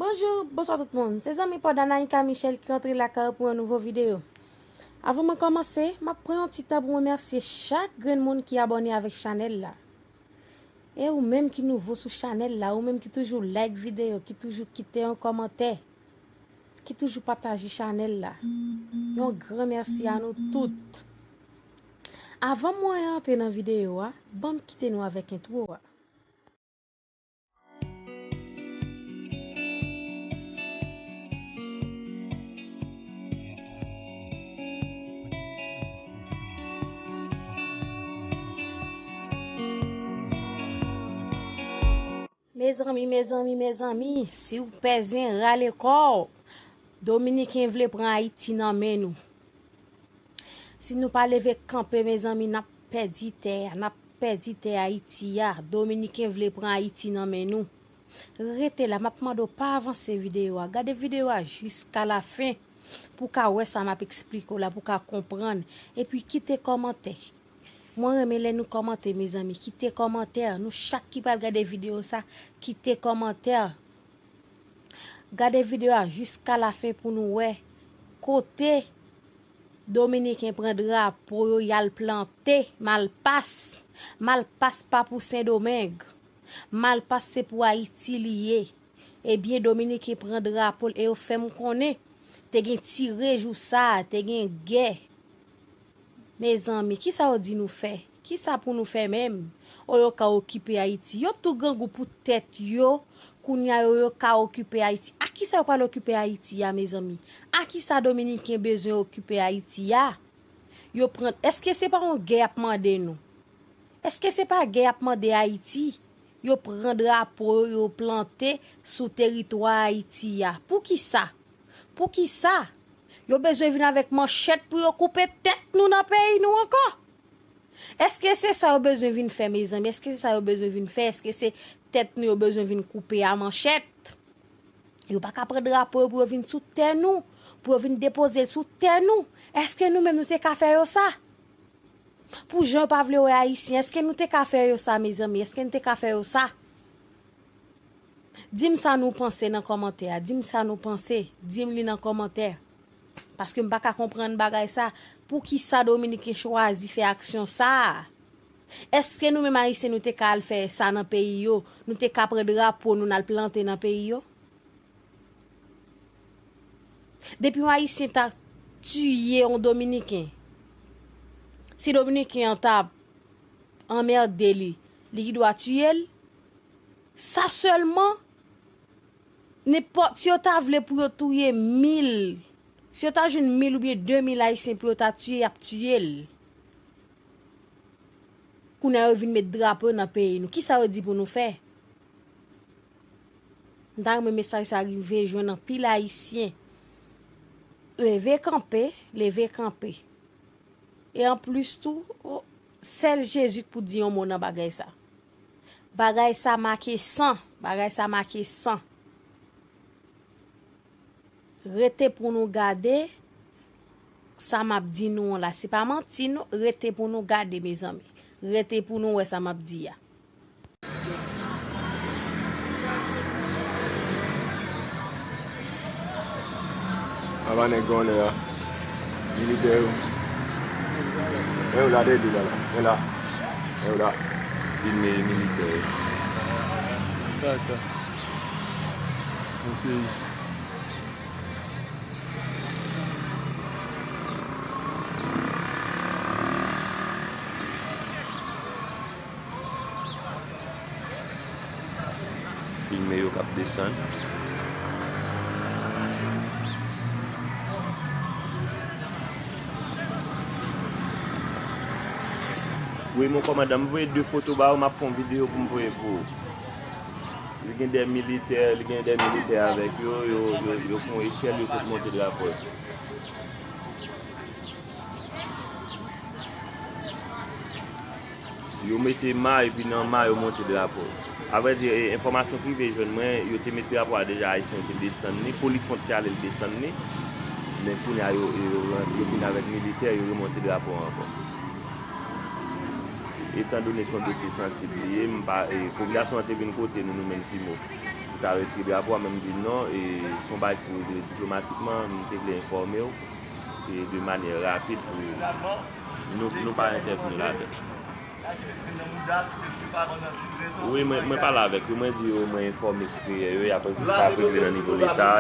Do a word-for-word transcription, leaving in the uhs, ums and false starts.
Bonjou, bonswa tout moun. Se zanmi pa w Danaïka Michel ki rantre lakay ou pou yon nouvo videyo. Avan mwen kòmanse, m ap pran yon ti tan pou m remèsye chak grenn moun ki abòne avèk chanèl la. E ou menm ki nouvo sou chanèl la, ou menm ki toujou like videyo, ki toujou kite yon kòmantè, ki toujou pataje chanèl la. Yon gran mèsi a nou tout. Avan mwen rantre nan videyo a, ban m kite nou avèk entwo a. Mezanmi, mezanmi, mezanmi, si w pè zen, rale kò w. Dominiken vle pran Ayiti nan men nou. Si nou pa leve kanpe, mezanmi, n ap pèdi tè a, n ap pèdi tè Ayiti a. Dominiken vle pran Ayiti nan men nou. Rete la, m ap mande w pa avanse videyo a. Gade videyo a jiska lafen pou w ka wè sa m ap eksplike w la, pou w ka konprann. Epi kite kòmantè. Mwen renmen lè nou kòmante, mezanmi. Kite kòmantè. Nou chak ki pral gade videyo sa, kite kòmantè. Gade videyo a jiska lafen pou nou wè kote Dominiken pran drapo yo y al plante Malpas. Malpas pa pou Sendomeng. Malpas se pou Ayiti li ye. Ebyen, Dominiken pran drapo l e yo fè m konnen te gen tire jou sa a, te gen gè. Mezanmi, kisa yo di nou fè? Kisa pou nou fè menm? O yo ka okipe Ayiti. Yo tou grangou pou tèt yo, kounye a yo, yo ka okipe Ayiti. A kisa yo pral okipe Ayiti a, mezanmi? A kisa Dominiken bezwen okipe Ayiti a? Yo pran, èske se pa yon gè y ap mande nou? Èske se pa gè y ap mande Ayiti? Yo pran drapo yo, yo plante sou teritwa Ayiti a. Poukisa? Poukisa? Yo bezwen vin avèk manchèt pou yo koupe tèt nou nan peyi nou ankò? Èske se sa yo bezwen vin fè, mezanmi? Èske se sa yo bezwen vin fè? Èske se tèt nou yo bezwen vin koupe a manchèt? Yo pa ka pran drapo yo pou yo vin sou tè nou, pou yo vin depoze l sou tè nou. Èske nou menm nou te ka fè yo sa? Pou jan yo pa vle wè Ayisyen, èske nou te ka fè yo sa, mezanmi? Èske nou te ka fè yo sa? Di m sa nou panse nan kòmantè a. Di m sa nou panse. Di m li nan kòmantè. Paske m pa ka konprann bagay sa. Poukisa Dominiken chwazi fè aksyon sa a? Èske nou menm Ayisyen nou te ka al fè sa nan peyi yo? Nou te ka pran drapo nou n al plante nan peyi yo? Depi yon Ayisyen ta tiye yon Dominiken, si Dominiken an ta anmède li, li gen dwa tiye l? Sa sèlman, nenpòt, si yo ta vle pou yo touye mil, si yo ta jwenn mil oubyen de mil Ayisyen pou yo ta tiye, y ap tiye l. Kounye a yo vin met drapo nan peyi nou. Kisa yo di pou nou fè? M ta renmen mesaj sa rive jwenn anpil Ayisyen. Leve kanpe, leve kanpe. E anplis tou, o, sèl Jezi k pou di yon mo nan bagay sa. Bagay sa make san, bagay sa make san. Rete pou nou gade sa m ap di nou an la. Se pa manti non, rete pou nou gade, mezanmi. Rete pou nou wè sa m ap di a. Apa nèg gonnè a. Militè yo. E yo la de li la la. E la. E yo la. Filme militè yo. Kaka. Yon peyi. Filme yo k ap desann. Wi, mon kòmandan, m voye de foto ba ou, m ap fè yon videyo pou m voye pou ou. Li gen de militè, li gen de militè avèk yo, yo, yo, yo pran echèl, yo sot monte drapo. Yo mete ma, epi nan ma, yo monte drapo. Avrèdi, e, enfòmasyon prive jwenn mwen, yo te met drapo a deja, Ayisyen yo te desann li, Polifwont te ale l desann li. Men kounye a, yo, yo, yo vin avèk militè, yo remonte drapo a ankò. Etandone se yon dosye sansib li ye, m pa, e, popilasyon an te vin kote nou, nou menm simo. ta retire drapo a, men m di non, e se yon bagay ki pou regle diplomatikman, m te vle enfòme w e de manyè rapid pou nou, nou pa entèvni ladan. Wi, mwen, mwen pale avèk yo, mwen di yo mwen enfòme siperyè yo, y ap, y ap regle nan nivo leta.